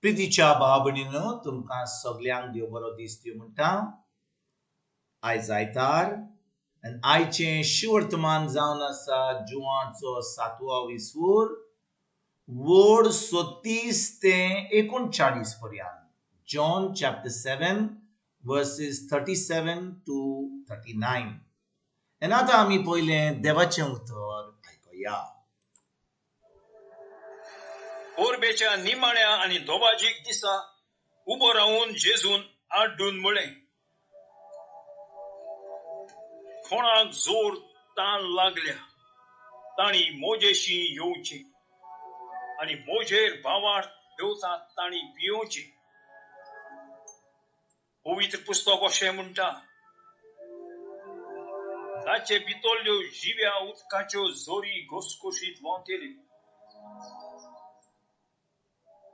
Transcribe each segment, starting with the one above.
प्रितीच्या भाव भयणीनो, तुमकां सगल्यांक देव बरो दीस दिवं म्हणटा. आयज आयतार आनी आयचें शिवर्तमान जावन आसा जुवाचो सातवो विसूर वड 36 ते 39 पर्यंत. John chapter 7 verses 37 to 39. आनी आतां आमी पयलें देवाचें उतर आयकुया. परबेच्या निमाण्या आनी दोबाजीक दिसा उबो रावून जेजून आड्डून म्हळें, कोणाक जोर तान लागल्या तांणी मोजेशी येवचें आनी मोजेर भावार्थ देवता तांणी पियोवचें. पवित्र पुस्तक अशें म्हणटा, ताचे भितरल्यो जिव्या उदकाच्यो जोरी घसघशीत व्हांवतल्यो.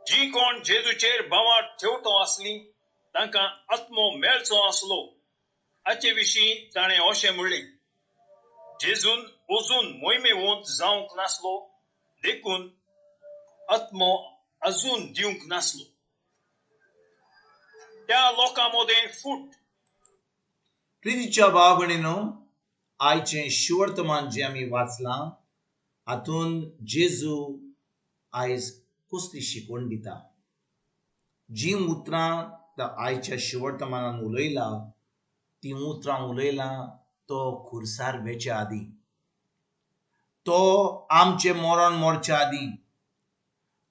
जी कोण जेजूचेर भावार्थ ठेवतो आसली तांकां आत्मो मेळचो आसलो. हाचे विशीं ताणें अशें म्हणलें, जेजून अजून मोहिमेवंत जावंक नासलो देखून आत्मो अजून दिवंक नासलो. त्या लोकां मदें फूट. प्रितीच्या भाव भयणीनो, आयचें शिवर्तमान जें आमी वाचलां हातूंत जेजू आयज कसली शिकवण दिता. जीं उतरां आयच्या शिवर्तमानान उलयला तीं उतरां उलयला तो खुर्सार वेच्या आदीं, तो आमचें मरण मरच्या आदीं,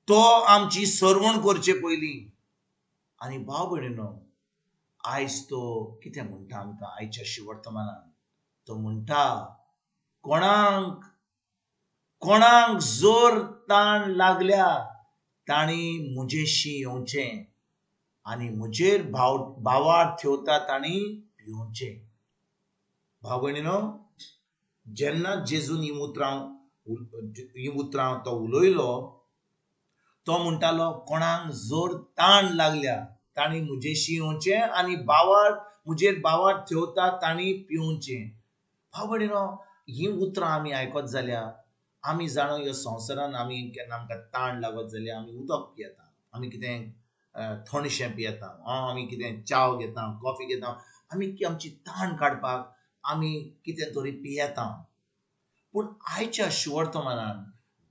तो आमची सरवण करचे पयलीं. आनी भाव भयणीनो, आयज तो कितें म्हणटा आमकां आयच्या शिवर्तमानान? तो म्हणटा, कोणाक कोणाक जोर ताण लागल्या तांणी म्हजेशी येवचें आनी म्हजेर भावार्थ ठेवता तांणी पिवचें. भाव भयणीनो, जेन्ना जेजून ही उतरां तो उलयलो, तो म्हणटालो कोणाक जोर ताण लागल्या तांणी म्हजेशी येवचें आनी म्हजेर भावार्थ ठेवता तांणी पिवचें. भाव भयणीनो, हीं उतरां आमी आयकत जाल्यार आमी जाणो ह्या संवसारान आमी केन्ना आमकां ताण लागत जाल्यार आमी उदक पियेता, आमी कितें थंडशें पियेता, आमी कितें च्याव घेता, कॉफी घेता, आमी आमची ताण काडपाक आमी कितें तरी पियेता. पूण आयच्या शिवर्तमानान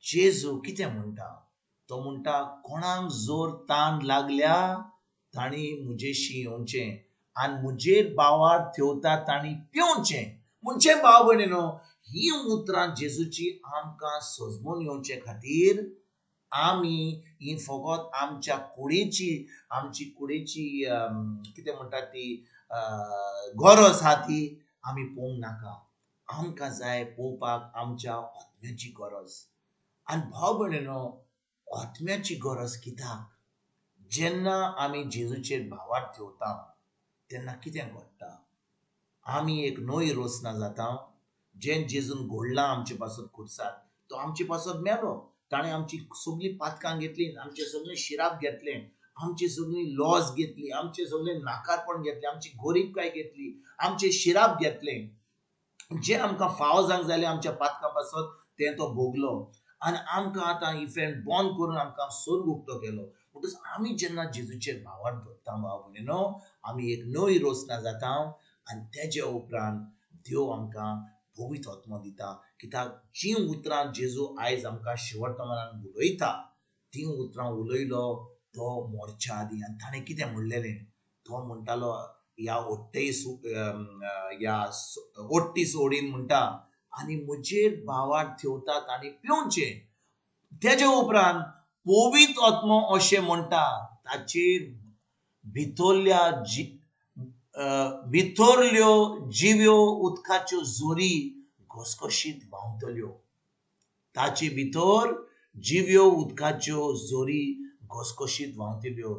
जेजू कितें म्हणटा? तो म्हणटा, कोणाक जोर ताण लागल्या तांणी म्हजेशी येवचें आनी म्हजेर भावार्थ ठेवता तांणी पिवचें. म्हणजे भाव भयणीनो, ही उतरां जेजूची आमकां सजमून येवचे खातीर आमी ही फकत आमच्या कुडीची, आमची कुडीची कितें म्हणटात ती गरज आहा ती आमी पळोवंक नाका. आमकां जाय पळोवपाक आमच्या आत्म्याची गरज. आनी भाव भयणीनो, आत्म्याची गरज कित्याक? जेन्ना आमी जेजूचेर भावार्थ ठेवता तेन्ना कितें घडटा? आमी एक नवी रचना जाता. जें जेजून घडलां आमचे पासत खुर्सार, तो आमचे पासत मेलो, ताणें आमची सगळीं पातकां घेतली, आमचे सगळें शिराप घेतलें, आमची सगळी लॉस घेतली, आमचे सगळें नाकारपण घेतलें, आमची गोरीबकाय घेतली, आमचे शिराप घेतलें. जें आमकां फावो जावंक जालें आमच्या पातकां पासत तें तो भोगलो आनी आमकां आतां इफेंट बंद करून आमकां स्वर्ग उक्तो केलो. म्हणटकच आमी जेन्ना जेजूचेर भावार्थ धरता भाव भयणीनो, आमी एक नवी रचना जाता आनी तेजे उपरांत देव आमकां पवित्र आत्मो दिता. कित्याक जीं उतरां जेजू आयज आमकां शिवर्तमानान उलयता तीं उतरां उलयलो तो मरच्या आदीं. आनी ताणें कितें म्हणलेलें? तो म्हणटालो ह्या 38 ओडीन म्हणटा, आनी म्हजेर भावार्थ ठेवता तांणी पिवचें. तेजे उपरांत पवित्र आत्मो अशें म्हणटा, ताचेर भितरल्या भितरल्यो जिव्यो उदकाच्यो जोरी घसघशीत व्हांवतल्यो. ताचे भितर जिव्यो उदकाच्यो जोरी घसघशीत व्हांवतल्यो.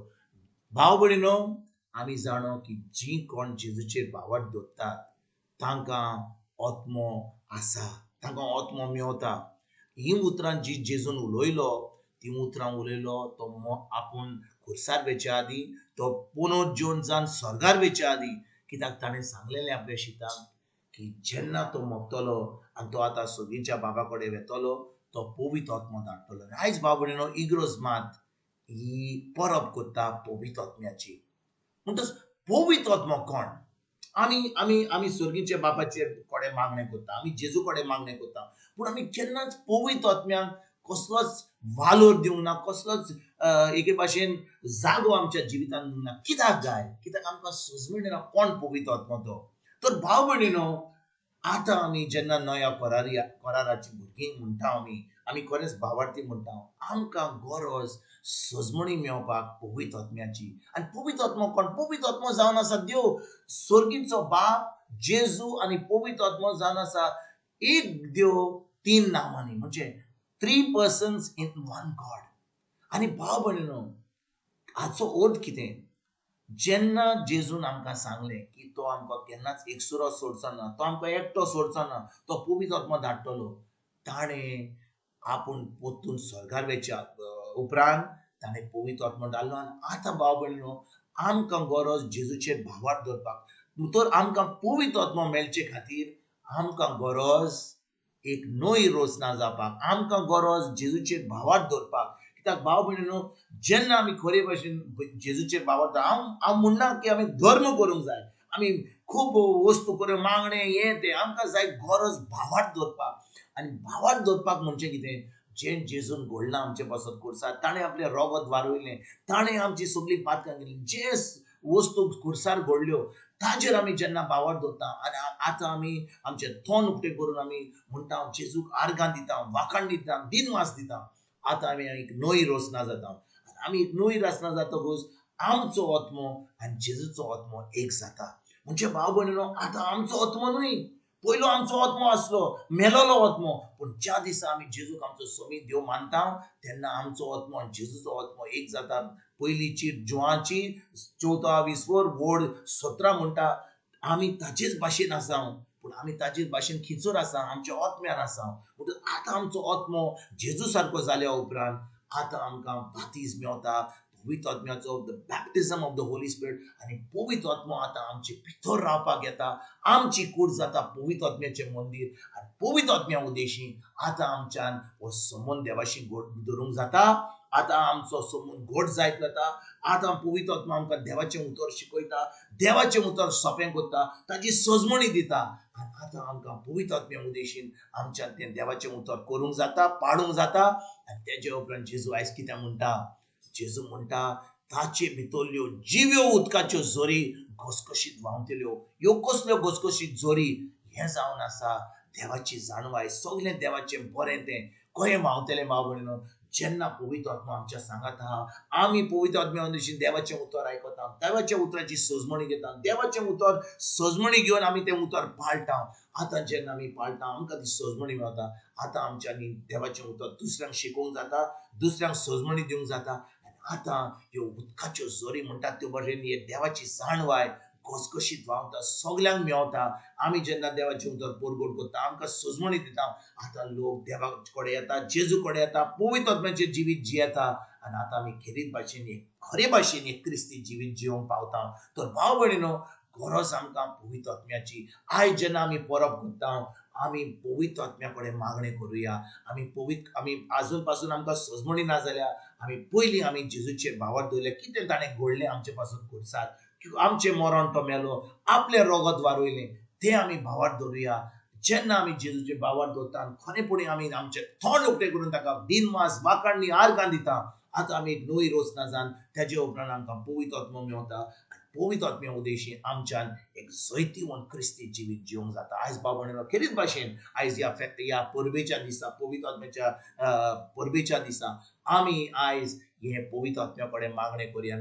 भाव भयणीनो, आमी जाणो की जीं कोण जेजूचेर भावार्थ दवरतात तांकां आत्मो आसा, तांकां आत्मो मेवता. हीं उतरां जी जेजून उलयलो तीं उतरां उलयलो तो आपूण खुर्सार वेच्या आदीं, तो पुनर्जीवन जावन स्वर्गार वेच्या आदीं. कित्याक ताणें सांगलेलें आपल्या शितांक की जेन्ना तो मरतलो आनी तो आतां सगळींच्या बाबा कडेन वेतलो, तो पवित्र आत्मो धाडटलो. आयज भाव भयणीनो, इग्रोज मात ही परब करता पवित्र आत्म्याची. म्हणटच पवित्र आत्मो कोण? आमी आमी आमी सर्गीच्या बापाचे कडेन मागणें करता, आमी जेजू कडेन मागणें करता, पूण आमी केन्नाच पवित्र आत्म्याक कसलोच वालोर दिवंक ना, कसलोच एके भाशेन जागो आमच्या जिवितांत दिवंक ना. कित्याक काय? कित्याक आमकां सजमण ना कोण पवित्र आत्मो तो. तर भाव भयणीनो, आतां आमी जेन्ना नव्या कराराची भुरगीं म्हणटा, आमी आमी खरेंच भावार्थी म्हणटा, आमकां गरज सजमणी मेळपाक पवित्र आत्म्याची. आनी पवित्र आत्मो कोण? पवित्र आत्मो जावन आसा देव, सर्गीचो बाप, जेजू आनी पवित्र आत्मो जावन आसा एक देव तीन नांवांनी, म्हणजे 3 persons in 1 God. आनी भाव भयणीनो, हाचो अर्थ कितें? जेन्ना जेजून आमकां सांगलें की तो आमकां केन्नाच एकसुरो सोडचो ना, तो आमकां एकटो सोडचो ना, तो पवित्र आत्मो धाडटलो, ताणें आपूण परतून स्वर्गार वयच्या उपरांत ताणें पवित्र आत्मो धाडलो. आनी आतां भाव भयणीनो, आमकां गरज जेजूचेर भावार्थ दवरपाक. तर आमकां पवित्र आत्मो मेळचे खातीर आमकां गरज एक नवी रचना जावपाक, आमकां गरज जेजूचेर भावार्थ दवरपाक. कित्याक भाव भयणीनो, जेन्ना आमी खरे भाशेन जेजूचेर भावार्थ, हांव म्हणना की आमी धर्म करूंक जाय, आमी खूब वस्तू करूंक मागणें हें तें, आमकां जाय गरज भावार्थ दवरपाक. आनी भावार्थ दवरपाक म्हणजे कितें? जें जेजून घडलां आमचे पासत खुर्सार, ताणें आपलें रोगत वारयलें, ताणें आमची सगळीं पातकां केली, जे वस्तू खुर्सार घडल्यो ताजेर आमी जेन्ना भावार्थ दवरता आनी आतां आमी आमचें तोंड उक्तें करून आमी म्हणटा, जेजूक आर्गां दिता, वाखाण दिता, दिनवास दिता, आतां आमी एक नवी रचना जाता. आमी एक नवी रचना जातकूच आमचो आत्मो आनी जेजूचो आत्मो एक जाता. म्हणजे भाव भयणीनो, आतां आमचो आत्मो न्हय, पयलो आमचो आत्मो आसलो मेलोलो आत्मो, पूण ज्या दिसा आमी जेजूक आमचो समी देव मानता तेन्ना आमचो आत्मो आनी जेजूचो आत्मो एक जाता. पयली चीट जुवांची 4 20 वड 17 म्हणटा, आमी ताचेच भाशेन आसा, पूण आमी ताचेच भाशेन खिंचूर आसा, आमच्या आत्म्यान आसा. म्हणटकच आतां आमचो आत्मो जेजू सारको जाल्या उपरांत आतां आमकां बातीज मेवता पवित्र आत्म्याचो, the baptism of the Holy Spirit. आनी पवित्र आत्मो आतां आमचे भितर रावपाक येता, आमची कूड जाता पवित्र आत्म्याचें मंदीर. आनी पवित्र आत्म्या उद्देशी आतां आमच्यान हो संबंद देवाशी घट धरूंक जाता, आतां आमचो संबंद घट जायत वता. आतां पवित्र आत्मो आमकां देवाचें उतर शिकयता, देवाचें उतर सोंपें करता, ताची सजमणी दिता. आनी आतां आमकां पवित्र आत्म्या उद्देशीन आमच्यान तें देवाचें उतर करूंक जाता, पाडूंक जाता. आनी तेजे उपरांत जेजू आयज कितें म्हणटा? जेजू म्हणटा, ताचे भितरल्यो जिव्यो उदकाच्यो झरी घसघशीत व्हांवतल्यो. ह्यो कसल्यो घसघशीत झरी? हें जावन आसा देवाची जाणवाय, सगळें देवाचें बरें तें कहें व्हांवतलें भाव भयणीनो? जेन्ना पवित्र आत्मो आमच्या सांगात आहा, आमी पवित्र आत्म्या उद्देशीन देवाचें उतर आयकता, देवाच्या उतराची सजमणी घेता, देवाचें उतर सजमणी घेवन आमी तें उतर पाळटा. आतां जेन्ना आमी पाळटा आमकां ती सजमणी मेळटा. आतां आमच्यांनी देवाचें उतर दुसऱ्यांक शिकोवंक जाता, दुसऱ्यांक सजमणी दिवंक जाता. आतां ह्यो उदकाच्यो झरी म्हणटात त्यो भशेन हे देवाची जाणवाय घसघशीत व्हांवता, सगल्यांक मेवता. आमी जेन्ना देवाचें उतर परगट करता, आमकां सजमणी दिता, आतां लोक देवा कडेन येता, जेजू कडेन येता, पवित्र आत्म्याचें जिवीत जियेता. आनी आतां आमी खेरीत भाशेन एक खरे भाशेन एक क्रिस्ती जिवीत जिवंक पावता. तर भाव भयणीनो, गरज आमकां पवित्र आत्म्याची. आयज जेन्ना आमी परब करता, आमी पवित्र आत्म्या कडेन मागणें करुया. आमी पवित्र, आमी आजून पासून आमकां सजमणी ना जाल्यार आमी पयलीं आमी जेजूचेर भावार्थ दवरले, कितें ताणें घडलें आमचे पासून खुर्सार, आमचें मरण तो मेलो, आपलें रोगत वारयलें, तें आमी भावार्थ दवरुया. जेन्ना आमी जेजूचेर भावार्थ दवरता आनी खरेपणी आमी आमचें तोंड उक्तें करून ताका दिनवास, वाखाणणी, आर्गां दिता, आतां आमी एक नवी रचना जावन तेजे उपरांत आमकां पवित्र आत्मो मेवता. पवित्र आत्म्या उद्देशी आमच्यान एक जैतिवंत क्रिस्ती जिवीत जिवंक जाता. आयज बाबा भयणीनो, खेरीत भाशेन आयज ह्या परबेच्या दिसा, पवित्र आत्म्याच्या परबेच्या दिसा आमी आयज हे पवित्र आत्म्या कडेन मागणें करुया.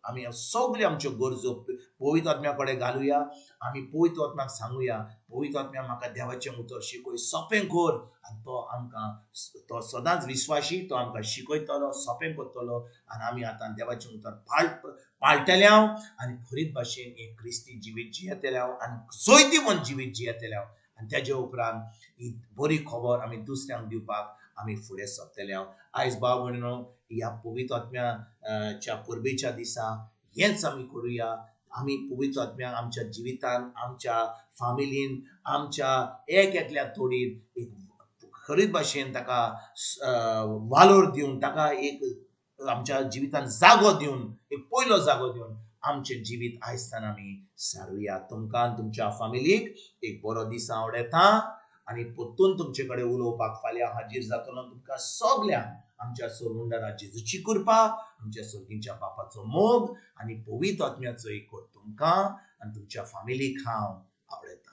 आमी सगल्यो आमच्यो गरजो पवित्र आत्म्या कडेन घालुया. आमी पवित्र आत्म्याक सांगुया, पवित्र आत्म्या म्हाका देवाचें उतर शिकय, सोंपें कर. आनी तो आमकां, तो सदांच विस्वाशी, तो आमकां शिकयतलो, सोंपें करतलो. आनी आमी आतां देवाचें उतर पाळटले हांव आनी खरीत भाशेन एक क्रिस्ती जिवीत जियेतले हांव आनी जैतिवंत जिवीत जियेतले हांव. आनी तेजे उपरांत ही बरी खबर आमी दुसऱ्यांक दिवपाक आमी फुडें सरतले हांव. आयज भाव भयणीनो, ह्या पवित्र आत्म्याच्या परबेच्या दिसा हेंच आमी करुया. आमी पवित्र आत्म्याक आमच्या जिवितान, आमच्या फामिलीन, आमच्या एक एकल्या तोडीन एक खरीत भाशेन ताका वालोर दिवन ताका एक आमच्या जिवितान जागो दिवन, एक पयलो जागो दिवन आमचें जिवीत आयजतान आमी सारुया. तुमकां आनी तुमच्या फामिलीक एक बरो दीस आवडटा आनी परतून तुमचे कडेन उलोवपाक फाल्यां हाजीर जातलो. तुमकां सगल्यांक आमच्या सोलुंडारा जेजूची कृपा, आमच्या सर्गीच्या बापाचो मोग आनी पवित्र आत्म्याचो एकवट तुमकां आनी तुमच्या फामिलीक हांव आवडटा.